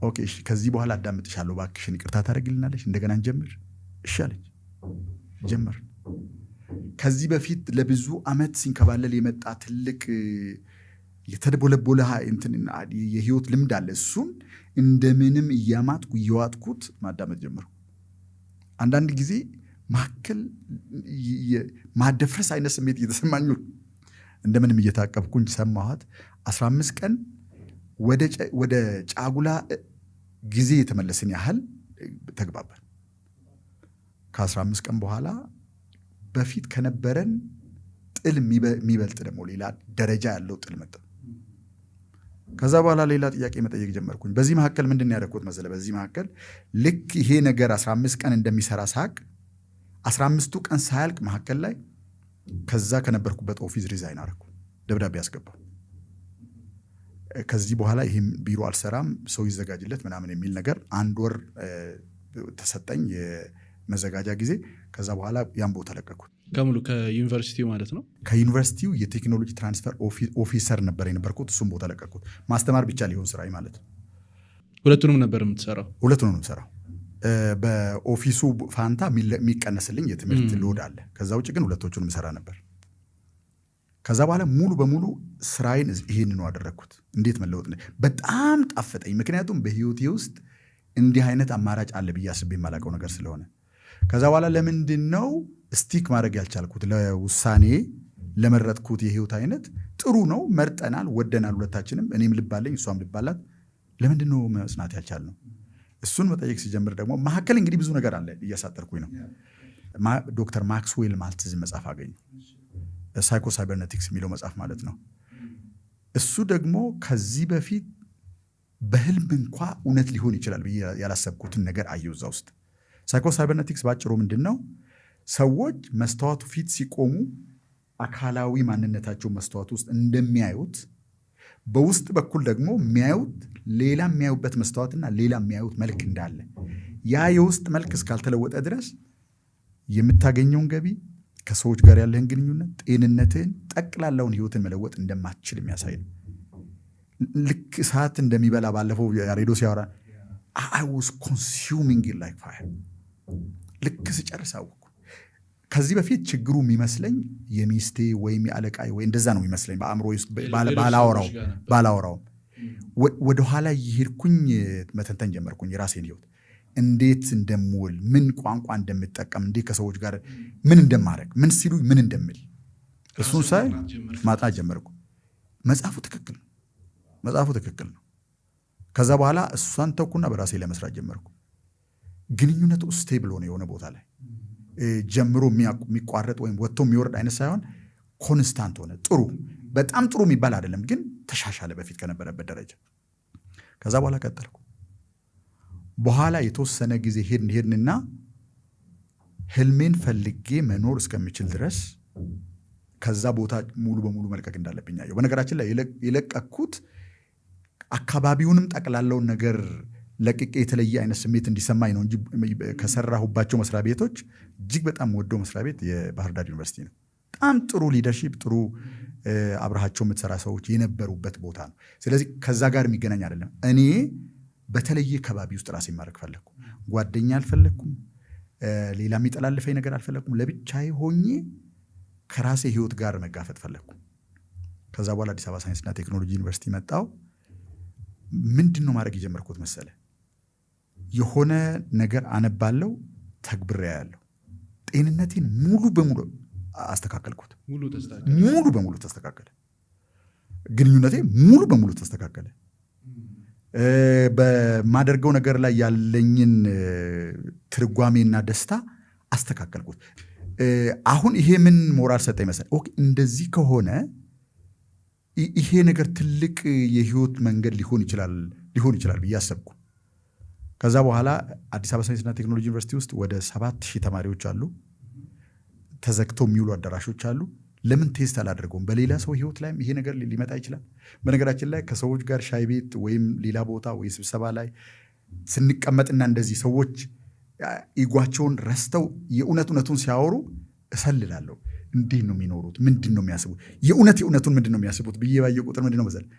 Okay እሺ፣ ከዚህ በኋላ አዳምጥሻለሁ፣ እባክሽን ይቅርታ ታደርግልናለች፣ እንደገና እንጀምር። እሺ አለች። ጀመር። ከዚህ በፊት ለብዙ ዓመት ሲንከባለል የመጣ ትልቅ የተደቦለቦለ እንትን የህይወት ልምድ አለ። እሱን እንደምንም እያማጥኩ እየዋጥኩት ማዳመጥ ጀመርኩ። አንዳንድ ጊዜ መካከል ማደፍረስ አይነት ስሜት እየተሰማኝ እንደምንም እየታቀብኩኝ ሰማኋት። 15 ቀን ወደ ጫጉላ ጊዜ የተመለስን ያህል ተግባባን። ከ15 ቀን በኋላ በፊት ከነበረን ጥል የሚበልጥ ደግሞ ሌላ ደረጃ ያለው ጥል መጣ። ከዛ በኋላ ሌላ ጥያቄ መጠየቅ ጀመርኩኝ። በዚህ መካከል ምንድን ነው ያደረኩት መሰለህ? በዚህ መካከል ልክ ይሄ ነገር 15 ቀን እንደሚሰራ ሳቅ 15ቱ ቀን ሳያልቅ መካከል ላይ ከዛ ከነበርኩበት office resign አደረኩ። ደብዳቤ አስገባሁ። ከዚህ በኋላ ይህም ቢሮ አልሰራም፣ ሰው ይዘጋጅለት ምናምን የሚል ነገር። አንድ ወር ተሰጠኝ የመዘጋጃ ጊዜ። ከዛ በኋላ ያን ቦታ ለቀኩት። ከሙሉ ከዩኒቨርሲቲው ማለት ነው? ከዩኒቨርሲቲው የ technology transfer officer ነበር የነበርኩት። እሱም ቦታ ለቀኩት። ማስተማር ብቻ ሊሆን ስራዬ ማለት ነው። ሁለቱንም ነበር የምትሰራው? ሁለቱንም ነው የምሰራው። በ office ኡ ፋንታ የሚቀነስልኝ የትምህርት load አለ። ከዛ ውጭ ግን ሁለቶቹንም እሰራ ነበር። ከዛ በኋላ ሙሉ በሙሉ ስራዬን ይሄንኑ አደረግኩት። እንዴት መለወጥ በጣም ጣፈጠኝ። ምክንያቱም በህይወቴ ውስጥ እንዲህ አይነት አማራጭ አለ ብዬ አስቤ የማላውቀው ነገር ስለሆነ። ከዛ በኋላ ለምንድን ነው stick ማድረግ ያልቻልኩት? ለውሳኔ ለመረጥኩት የህይወት አይነት ጥሩ ነው፣ መርጠናል፣ ወደናል ሁለታችንም። እኔም ልብ አለኝ፣ እሷም ልብ አላት። ለምንድን ነው መጽናት ያልቻልነው? እሱን መጠየቅ ሲጀምር ደግሞ መካከል እንግዲህ ብዙ ነገር አለ፣ እያሳጠርኩኝ ነው። ዶክተር ማክስዌል ማልትዝ መጽሐፍ አገኘሁ። Psycho-Cybernetics የሚለው መጽሐፍ ማለት ነው። እሱ ደግሞ ከዚህ በፊት በህልም እንኳ እውነት ሊሆን ይችላል ብዬ ያላሰብኩትን ነገር አየሁ እዛ ውስጥ። Psycho-Cybernetics ባጭሩ ምንድን ነው? ሰዎች መስተዋቱ ፊት ሲቆሙ አካላዊ ማንነታቸው መስተዋቱ ውስጥ እንደሚያዩት በውስጥ በኩል ደግሞ የሚያዩት ሌላ የሚያዩበት መስተዋትና ሌላ የሚያዩት መልክ እንዳለ፣ ያ የውስጥ መልክ እስካልተለወጠ ድረስ የምታገኘውን ገቢ፣ ከሰዎች ጋር ያለህን ግንኙነት፣ ጤንነትህን፣ ጠቅላላውን ህይወትን መለወጥ እንደማትችል የሚያሳይ ነው። ልክ እሳት እንደሚበላ ባለፈው ያሬዶ ሲያወራ I was consuming like fire። ልክ ስጨርስ አወኩ። ከዚህ በፊት ችግሩ የሚመስለኝ የሚስቴ ወይም የአለቃዬ ወይ እንደዛ ነው የሚመስለኝ በአእምሮ ውስጥ ባላወራውም፣ ወደኋላ እየሄድኩኝ መተንተን ጀመርኩኝ የራሴን ህይወት፣ እንዴት እንደምውል፣ ምን ቋንቋ እንደምጠቀም፣ እንዴት ከሰዎች ጋር ምን እንደማደርግ፣ ምን ሲሉ ምን እንደምል እሱን ሳይ ማጥናት ጀመርኩ። መጽሐፉ ትክክል ነው። መጽሐፉ ትክክል ነው። ከዛ በኋላ እሷን ተውኩና በራሴ ላይ መስራት ጀመርኩ። ግንኙነቱ stable ሆነ፣ የሆነ ቦታ ላይ ጀምሮ የሚቋረጥ ወይም ወጥቶ የሚወርድ አይነት ሳይሆን constant ሆነ። ጥሩ፣ በጣም ጥሩ የሚባል አይደለም፣ ግን ተሻሻለ በፊት ከነበረበት ደረጃ። ከዛ በኋላ ቀጠልኩ። በኋላ የተወሰነ ጊዜ ሄድን ሄድንና ህልሜን ፈልጌ መኖር እስከምችል ድረስ ከዛ ቦታ ሙሉ በሙሉ መልቀቅ እንዳለብኝ አየሁ። በነገራችን ላይ የለቀኩት አካባቢውንም ጠቅላላውን ነገር ለቅቄ የተለየ አይነት ስሜት እንዲሰማኝ ነው እንጂ ከሰራሁባቸው መስሪያ ቤቶች እጅግ በጣም የምወደው መስሪያ ቤት የባህር ዳር ዩኒቨርሲቲ ነው። በጣም ጥሩ leadership፣ ጥሩ አብረሃቸው የምትሰራ ሰዎች የነበሩበት ቦታ ነው። ስለዚህ ከዛ ጋር የሚገናኝ አይደለም። እኔ በተለየ ከባቢ ውስጥ ራሴን ማድረግ ፈለግኩ። ጓደኛ አልፈለግኩም። ሌላ የሚጠላልፈኝ ነገር አልፈለግኩም። ለብቻዬ ሆኜ ከራሴ ህይወት ጋር መጋፈጥ ፈለግኩ። ከዛ በኋላ አዲስ አበባ ሳይንስና ቴክኖሎጂ ዩኒቨርሲቲ መጣሁ። ምንድን ነው ማድረግ የጀመርኩት መሰለ? የሆነ ነገር አነባለው፣ ተግብሬ ያለው ጤንነቴን ሙሉ በሙሉ አስተካከልኩት። ሙሉ በሙሉ ተስተካከለ። ግንኙነቴ ሙሉ በሙሉ ተስተካከለ። በማደርገው ነገር ላይ ያለኝን ትርጓሜና ደስታ አስተካከልኩት። አሁን ይሄ ምን ሞራል ሰጠኝ መሰለህ? Okay፣ እንደዚህ ከሆነ ይሄ ነገር ትልቅ የህይወት መንገድ ሊሆን ይችላል ብዬ አሰብኩ። ከዛ በኋላ አዲስ አበባ ሳይንስና ቴክኖሎጂ ዩኒቨርሲቲ ውስጥ ወደ 7,000 ተማሪዎች አሉ። ተዘግተው የሚውሉ አዳራሾች አሉ። ለምን test አላደርገውም? በሌላ ሰው ህይወት ላይም ይሄ ነገር ሊመጣ ይችላል። በነገራችን ላይ ከሰዎች ጋር ሻይ ቤት ወይም ሌላ ቦታ ወይ ስብሰባ ላይ ስንቀመጥና እንደዚህ ሰዎች ego ኣቸውን ረስተው የእውነት እውነቱን ሲያወሩ እሰልላለሁ። እንዴት ነው የሚኖሩት? ምንድን ነው የሚያስቡት? የእውነት የእውነቱን ምንድን ነው የሚያስቡት ብዬ ባየሁ ቁጥር ምንድን ነው መሰለህ፣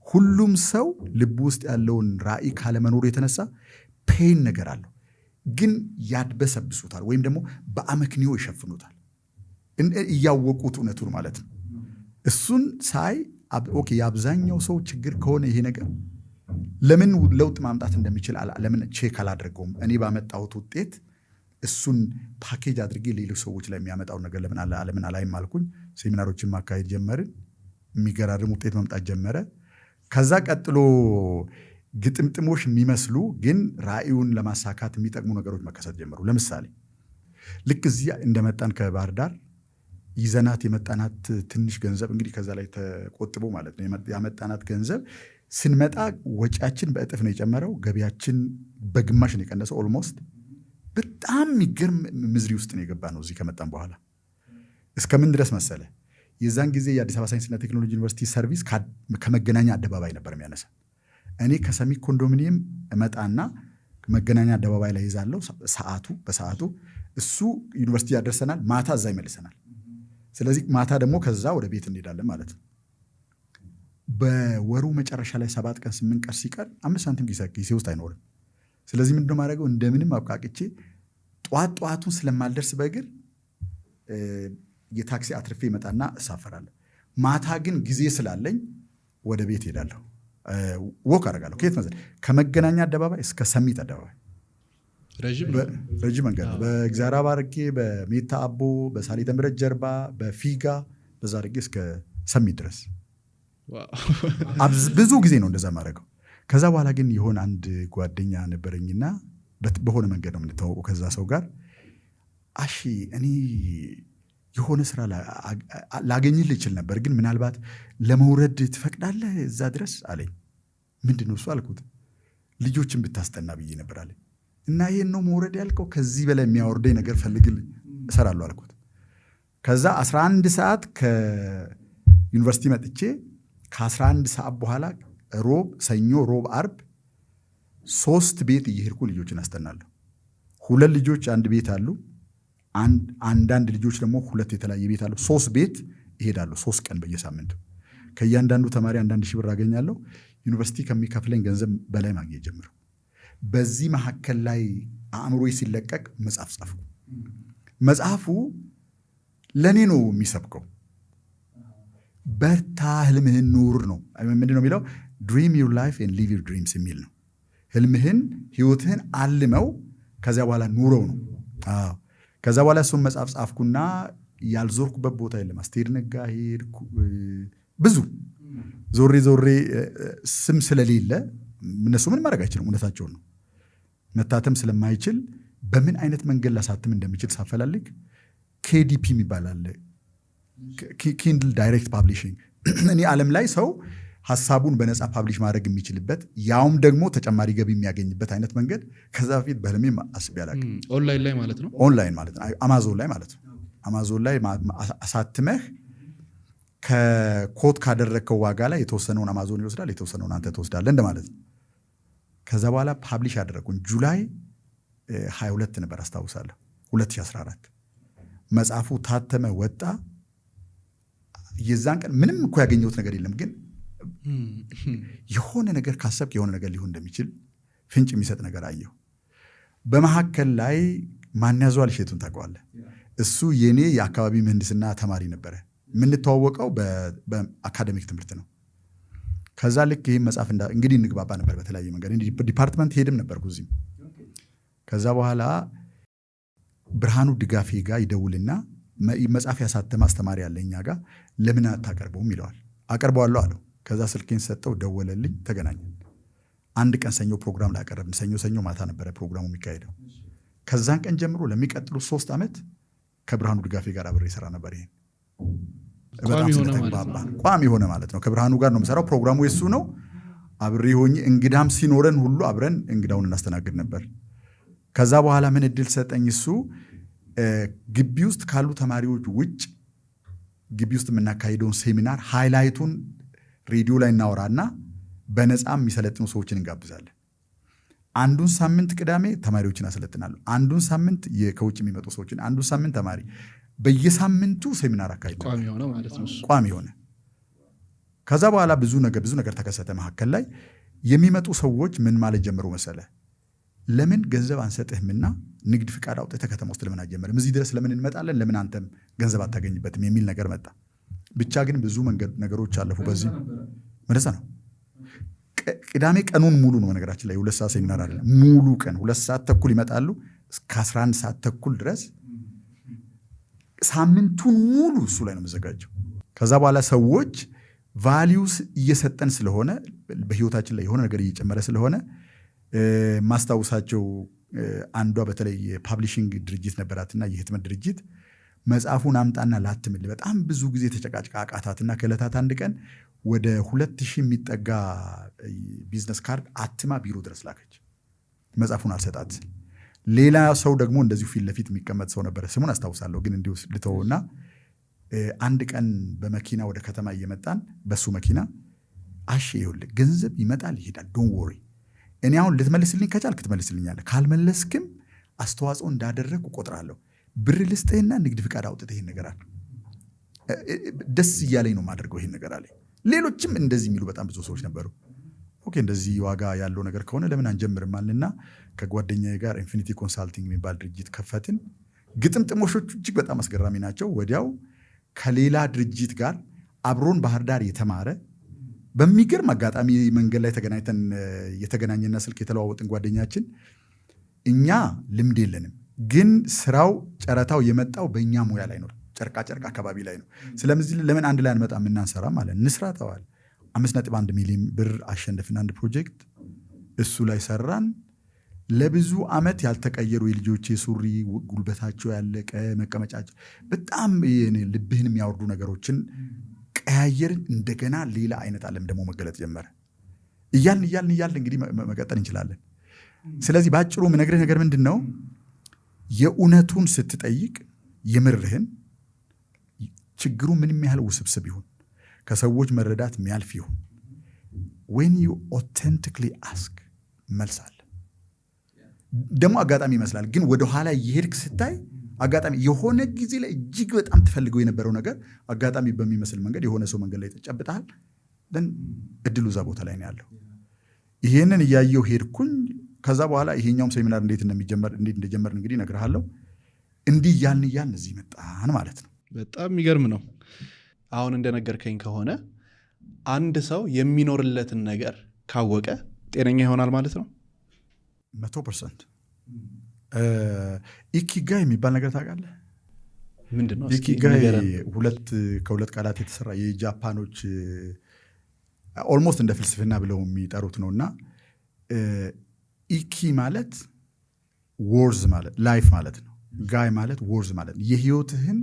ሁሉም ሰው ልቡ ውስጥ ያለውን ራዕይ ካለመኖሩ የተነሳ pain ነገር አለው፣ ግን ያድበሰብሱታል ወይም ደግሞ በአመክንዮ ይሸፍኑታል፣ እያወቁት እውነቱን ማለት ነው። እሱን ሳይ okay፣ የአብዛኛው ሰው ችግር ከሆነ ይሄ ነገር ለምን ለውጥ ማምጣት እንደሚችል ለምን check አላደርገውም? እኔ ባመጣሁት ውጤት እሱን ፓኬጅ አድርጌ ሌሎች ሰዎች ላይ የሚያመጣውን ነገር ለምን አላይም አልኩኝ። ሴሚናሮችን ማካሄድ ጀመርን። የሚገራርም ውጤት መምጣት ጀመረ። ከዛ ቀጥሎ ግጥምጥሞሽ የሚመስሉ ግን ራዕዩን ለማሳካት የሚጠቅሙ ነገሮች መከሰት ጀመሩ። ለምሳሌ ልክ እዚህ እንደመጣን ከባህር ዳር ይዘናት የመጣናት ትንሽ ገንዘብ፣ እንግዲህ ከዛ ላይ ተቆጥቦ ማለት ነው፣ ያመጣናት ገንዘብ ስንመጣ ወጪያችን በእጥፍ ነው የጨመረው፣ ገቢያችን በግማሽ ነው የቀነሰው። Almost በጣም የሚገርም misery ውስጥ ነው የገባነው እዚህ ከመጣን በኋላ። እስከምን ድረስ መሰለ? የዛን ጊዜ የአዲስ አበባ ሳይንስና ቴክኖሎጂ ዩኒቨርሲቲ ሰርቪስ ከመገናኛ አደባባይ ነበር የሚያነሳ። እኔ ከሰሚት ኮንዶሚኒየም እመጣና መገናኛ አደባባይ ላይ ይዛለው፣ ሰዓቱ በሰዓቱ እሱ ዩኒቨርሲቲ ያደርሰናል፣ ማታ እዛ ይመልሰናል። ስለዚህ ማታ ደግሞ ከዛ ወደ ቤት እንሄዳለን ማለት ነው። በወሩ መጨረሻ ላይ 7 ቀን 8 ቀን ሲቀር 5 ሳንቲም ኪሴ ውስጥ አይኖርም። ስለዚህ ምንድነው የማደርገው? እንደምንም አብቃቅቼ ጠዋት ጠዋቱን ስለማልደርስ በእግር የታክሲ አትርፌ እመጣና እሳፈራለሁ። ማታ ግን ጊዜ ስላለኝ ወደ ቤት ሄዳለሁ። Walk አደርጋለሁ። ከየት መሰለህ? ከመገናኛ አደባባይ እስከ ሰሚት አደባባይ። ረዥም ነው። ረጅም መንገድ ነው። በእግዚአብሔር አብ አድርጌ፣ በሜታ አቦ፣ በሳሊተ ምሕረት ጀርባ፣ በፊጋ በዛ አድርጌ እስከ ሰሚት ድረስ። ብዙ ጊዜ ነው እንደዛ የማደርገው። ከዛ በኋላ ግን የሆነ አንድ ጓደኛ ነበረኝና በሆነ መንገድ ነው የምንተዋወቀው ከዛ ሰው ጋር። አሺ፣ እኔ የሆነ ስራ ላገኝልህ እችል ነበር፣ ግን ምናልባት ለመውረድ ትፈቅዳለህ እዛ ድረስ አለኝ። ምንድን ነው እሱ አልኩት። ልጆችን ብታስጠና ብዬ ነበር አለኝ። እና ይሄን ነው መውረድ ያልከው? ከዚህ በላይ የሚያወርደኝ ነገር ፈልግልኝ፣ እሰራለሁ አልኩት። ከዛ 11 ሰዓት ከዩኒቨርሲቲ መጥቼ ከ11 ሰዓት በኋላ ሮብ፣ ሰኞ፣ ሮብ፣ አርብ ሶስት ቤት እየሄድኩ ልጆችን አስጠናለሁ። ሁለት ልጆች አንድ ቤት አሉ። አንዳንድ ልጆች ደግሞ ሁለት የተለያየ ቤት አሉ። ሶስት ቤት እሄዳለሁ 3 ቀን በየሳምንቱ። ከእያንዳንዱ ተማሪ አንዳንድ ሺህ ብር አገኛለሁ። ዩኒቨርሲቲ ከሚከፍለኝ ገንዘብ በላይ ማግኘት ጀመርኩ። በዚህ መካከል ላይ አእምሮዬ ሲለቀቅ መጽሐፍ ጻፍኩ። መጽሐፉ ለእኔ ነው የሚሰብከው። በርታ፣ ህልምህን ኑር ነው። ምንድን ነው የሚለው? "Dream your life and live your dreams" የሚል ነው። ህልምህን ህይወትህን አልመው፣ ከዚያ በኋላ ኑረው ነው። አዎ። ከዛ በኋላ እሱን መጽሐፍ ጻፍኩና ያልዞርኩበት ቦታ የለም። አስቴር ነጋ ሄድኩ፣ ብዙ ዞሬ ዞሬ ስም ስለሌለ እነሱ ምን ማድረግ አይችልም። እውነታቸውን ነው። መታተም ስለማይችል በምን አይነት መንገድ ላሳትም እንደሚችል ሳፈላልግ KDP የሚባል አለ፣ Kindle Direct Publishing። እኔ ዓለም ላይ ሰው ሀሳቡን በነፃ publish ማድረግ የሚችልበት፣ ያውም ደግሞ ተጨማሪ ገቢ የሚያገኝበት አይነት መንገድ ከዛ በፊት በህልሜ አስቤ አላውቅም። ኦንላይን ላይ ማለት ነው። ኦንላይን ማለት ነው። አማዞን ላይ ማለት ነው። አማዞን ላይ አሳትመህ ከ quote ካደረግከው ዋጋ ላይ የተወሰነውን አማዞን ይወስዳል፣ የተወሰነውን አንተ ትወስዳለህ እንደማለት ነው። ከዛ በኋላ publish አደረግኩኝ። July 22 ነበር አስታውሳለሁ፣ 2014 መጽሐፉ ታተመ፣ ወጣ። የዛን ቀን ምንም እኮ ያገኘሁት ነገር የለም፣ ግን የሆነ ነገር ካሰብክ የሆነ ነገር ሊሆን እንደሚችል ፍንጭ የሚሰጥ ነገር አየሁ። በመካከል ላይ ማንያዘዋል እሸቱን ታውቀዋለህ? እሱ የኔ የአካባቢ ምህንድስና ተማሪ ነበረ። የምንተዋወቀው በ academic ትምህርት ነው። ከዛ ልክ ይህም መጽሐፍ እንግዲህ እንግባባ ነበር በተለያየ መንገድ፣ department head ም ነበርኩ እዚህም። ከዛ በኋላ ብርሃኑ ድጋፌ ጋር ይደውልና መጽሐፍ ያሳተመ አስተማሪ አለ እኛ ጋር፣ ለምን አታቀርበውም ይለዋል። አቀርበዋለሁ አለው። ከዛ ስልኬን ሰጠው፣ ደወለልኝ፣ ተገናኘን። አንድ ቀን ሰኞ ፕሮግራም ላይ አቀረብን። ሰኞ ሰኞ ማታ ነበረ ፕሮግራሙ የሚካሄደው። ከዛን ቀን ጀምሮ ለሚቀጥሉ 3 ዓመት ከብርሃኑ ድጋፌ ጋር አብሬ እሰራ ነበር። ይሄን በጣም ቋሚ ሆነ ማለት ስለተግባባ ቋሚ ሆነ ማለት ነው። ከብርሃኑ ጋር ነው የምሰራው። ፕሮግራሙ የሱ ነው። አብሬ ሆኜ እንግዳም ሲኖረን ሁሉ አብረን እንግዳውን እናስተናግድ ነበር። ከዛ በኋላ ምን እድል ሰጠኝ እሱ፣ ግቢ ውስጥ ካሉ ተማሪዎች ውጭ ግቢ ውስጥ የምናካሂደውን ሴሚናር highlight ኡን ሬዲዮ ላይ እናወራና በነፃ የሚሰለጥኑ ሰዎችን እንጋብዛለን። አንዱን ሳምንት ቅዳሜ ተማሪዎችን አሰለጥናለሁ። አንዱን ሳምንት ከውጭ የሚመጡ ሰዎችን፣ አንዱን ሳምንት ተማሪ፣ በየሳምንቱ ሴሚናር አካሂድ ነበር። ቋሚ ሆነ ማለት ነው እሱ። ቋሚ ሆነ። ከዛ በኋላ ብዙ ነገር ተከሰተ። መካከል ላይ የሚመጡ ሰዎች ምን ማለት ጀመሩ መሰለ? ለምን ገንዘብ አንሰጥህምና ንግድ ፍቃድ አውጥተህ ከተማ ውስጥ ለምን አትጀምርም? እዚህ ድረስ ለምን እንመጣለን? ለምን አንተም ገንዘብ አታገኝበትም? የሚል ነገር መጣ። ብቻ ግን ብዙ መንገድ ነገሮች አለፉ። በዚህ በነፃ ነው። ቅዳሜ ቀኑን ሙሉ ነው። በነገራችን ላይ 2 ሰዓት ሴሚናር አይደለም፣ ሙሉ ቀን 2 ሰዓት ተኩል ይመጣሉ እስከ 11 ሰዓት ተኩል ድረስ ሳምንቱን ሙሉ እሱ ላይ ነው የምዘጋጀው። ከዛ በኋላ ሰዎች values እየሰጠን ስለሆነ፣ በህይወታችን ላይ የሆነ ነገር እየጨመረ ስለሆነ፣ ማስታውሳቸው አንዷ በተለይ የ publishing ድርጅት ነበራትና የህትመት ድርጅት መጽሐፉን አምጣና ላትምልህ በጣም ብዙ ጊዜ ተጨቃጭቃ አቃታትና ከዕለታት አንድ ቀን ወደ 2000 የሚጠጋ business card አትማ ቢሮ ድረስ ላከች። መጽሐፉን አልሰጣት። ሌላ ሰው ደግሞ እንደዚሁ ፊት ለፊት የሚቀመጥ ሰው ነበረ። ስሙን አስታውሳለሁ ግን እንዲሁ ልተወውና አንድ ቀን በመኪና ወደ ከተማ እየመጣን በሱ መኪና አሼ ይኸውልህ ገንዘብ ይመጣል ይሄዳል፣ don't worry፣ እኔ አሁን ልትመልስልኝ ከቻልክ ትመልስልኛለህ፣ ካልመለስክም አስተዋጽኦ እንዳደረግኩ እቆጥራለሁ። ብር ልስጥህና ንግድ ፍቃድ አውጥተህ ይሄን ነገር አለ ደስ እያለኝ ነው የማደርገው ይሄን ነገር አለኝ። ሌሎችም እንደዚህ የሚሉ በጣም ብዙ ሰዎች ነበሩ። Okay፣ እንደዚህ ዋጋ ያለው ነገር ከሆነ ለምን አንጀምርም አልንና ከጓደኛዬ ጋር Infinity Consulting የሚባል ድርጅት ከፈትን። ግጥምጥሞሾቹ እጅግ በጣም አስገራሚ ናቸው። ወዲያው ከሌላ ድርጅት ጋር አብሮን ባህር ዳር የተማረ፣ በሚገርም አጋጣሚ መንገድ ላይ ተገናኝተን የተገናኘና ስልክ የተለዋወጥን ጓደኛችን፣ እኛ ልምድ የለንም፣ ግን ስራው ጨረታው የመጣው በእኛ ሙያ ላይ ነው፣ ጨርቃ ጨርቅ አካባቢ ላይ ነው። ስለዚህ ለምን አንድ ላይ አንመጣም እናንሰራም ማለት እንስራ ተባለ። 5.1 ሚሊዮን ብር አሸነፍን አንድ ፕሮጀክት፣ እሱ ላይ ሰራን። ለብዙ ዓመት ያልተቀየሩ የልጆቼ ሱሪ ጉልበታቸው ያለቀ መቀመጫቸው በጣም ልብህን የሚያወርዱ ነገሮችን ቀያየርን። እንደገና ሌላ አይነት ዓለም ደግሞ መገለጥ ጀመረ። እያልን እያልን እያልን እንግዲህ መቀጠል እንችላለን። ስለዚህ በአጭሩ የምነግርህ ነገር ምንድን ነው? የእውነቱን ስትጠይቅ የምርህን ችግሩ ምንም ያህል ውስብስብ ይሁን፣ ከሰዎች መረዳት የሚያልፍ ይሁን፣ when you authentically ask መልስ አለ። ደግሞ አጋጣሚ ይመስላል፣ ግን ወደኋላ እየሄድክ ስታይ አጋጣሚ የሆነ ጊዜ ላይ እጅግ በጣም ትፈልገው የነበረው ነገር አጋጣሚ በሚመስል መንገድ የሆነ ሰው መንገድ ላይ ተጨብጠሃል። Then እድሉ እዛ ቦታ ላይ ነው ያለው። ይሄንን እያየው ሄድኩኝ። ከዛ በኋላ ይሄኛውም ሴሚናር እንዴት እንደሚጀመር እንዴት እንደጀመርን እንግዲህ እነግርሃለሁ። እንዲህ እያልን እያልን እዚህ መጣን ማለት ነው። በጣም የሚገርም ነው። አሁን እንደነገርከኝ ከሆነ አንድ ሰው የሚኖርለትን ነገር ካወቀ ጤነኛ ይሆናል ማለት ነው። 100%። ኢኪጋይ የሚባል ነገር ታውቃለህ? ምንድን ነው? እስኪ ኢኪጋይ ንገረን። ሁለት ከሁለት ቃላት የተሰራ የጃፓኖች almost እንደ ፍልስፍና ብለው የሚጠሩት ነው እና ኢኪ ማለት worth ማለት life ማለት ነው። ጋይ ማለት worth ማለት ነው። የህይወትህን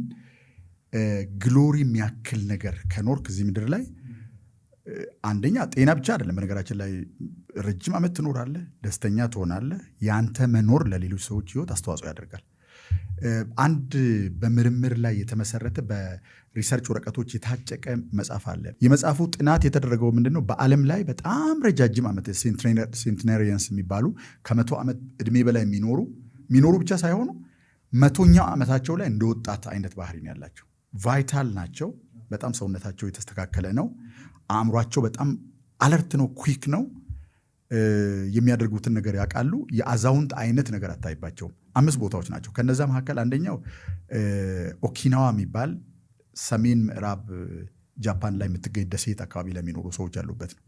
glory የሚያክል ነገር ከኖርክ እዚህ ምድር ላይ አንደኛ ጤና ብቻ አይደለም። በነገራችን ላይ ረጅም ዓመት ትኖራለህ፣ ደስተኛ ትሆናለህ። ያንተ መኖር ለሌሎች ሰዎች ህይወት አስተዋጽኦ ያደርጋል። አንድ በምርምር ላይ የተመሰረተ በ research ወረቀቶች የታጨቀ መጽሐፍ አለ። የመጽሐፉ ጥናት የተደረገው ምንድን ነው? በዓለም ላይ በጣም ረጃጅም ዓመት centenarians የሚባሉ ከ100 ዓመት ዕድሜ በላይ የሚኖሩ ብቻ ሳይሆኑ 100ኛው ዓመታቸው ላይ እንደ ወጣት አይነት ባህሪ ነው ያላቸው። Vital ናቸው። በጣም ሰውነታቸው የተስተካከለ ነው። አእምሯቸው በጣም alert ነው፣ quick ነው። የሚያደርጉትን ነገር ያውቃሉ። የአዛውንት አይነት ነገር አታይባቸውም። አምስት ቦታዎች ናቸው። ከነዛ መካከል አንደኛው ኦኪናዋ የሚባል ሰሜን ምዕራብ ጃፓን ላይ የምትገኝ ደሴት አካባቢ ላይ የሚኖሩ ሰዎች ያሉበት ነው።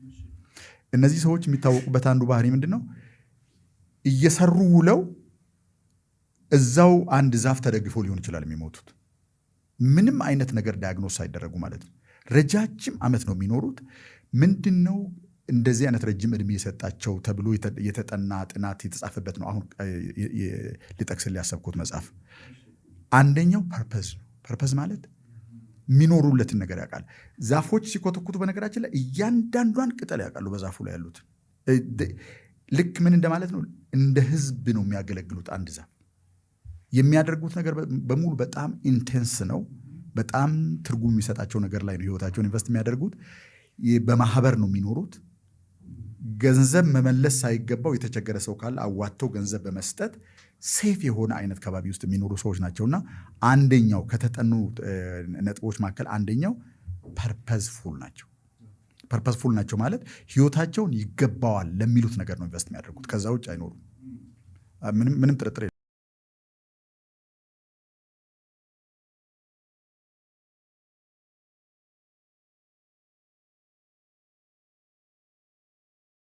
እነዚህ ሰዎች የሚታወቁበት አንዱ ባህሪ ምንድን ነው? እየሰሩ ውለው እዛው አንድ ዛፍ ተደግፈው ሊሆን ይችላል የሚሞቱት። ምንም አይነት ነገር diagnose ሳይደረጉ ማለት ነው። ረጃጅም ዓመት ነው የሚኖሩት። ምንድን ነው እንደዚህ አይነት ረጅም እድሜ የሰጣቸው ተብሎ የተጠና ጥናት የተጻፈበት ነው። አሁን ልጠቅስልህ ያሰብኩት መጽሐፍ አንደኛው purpose ነው። Purpose ማለት የሚኖሩለትን ነገር ያውቃል። ዛፎች ሲኮተኩቱ በነገራችን ላይ እያንዳንዷን ቅጠል ያውቃሉ፣ በዛፉ ላይ ያሉት። ልክ ምን እንደማለት ነው? እንደ ህዝብ ነው የሚያገለግሉት። አንድ ዛፍ የሚያደርጉት ነገር በሙሉ በጣም intense ነው። በጣም ትርጉም የሚሰጣቸው ነገር ላይ ነው ህይወታቸውን invest የሚያደርጉት። በማህበር ነው የሚኖሩት። ገንዘብ መመለስ ሳይገባው የተቸገረ ሰው ካለ አዋጥተው ገንዘብ በመስጠት safe የሆነ አይነት ከባቢ ውስጥ የሚኖሩ ሰዎች ናቸውና አንደኛው ከተጠኑ ነጥቦች መካከል አንደኛው purposeful ናቸው። Purposeful ናቸው ማለት ህይወታቸውን ይገባዋል ለሚሉት ነገር ነው invest የሚያደርጉት። ከዛ ውጭ አይኖሩም። ምንም ጥርጥር።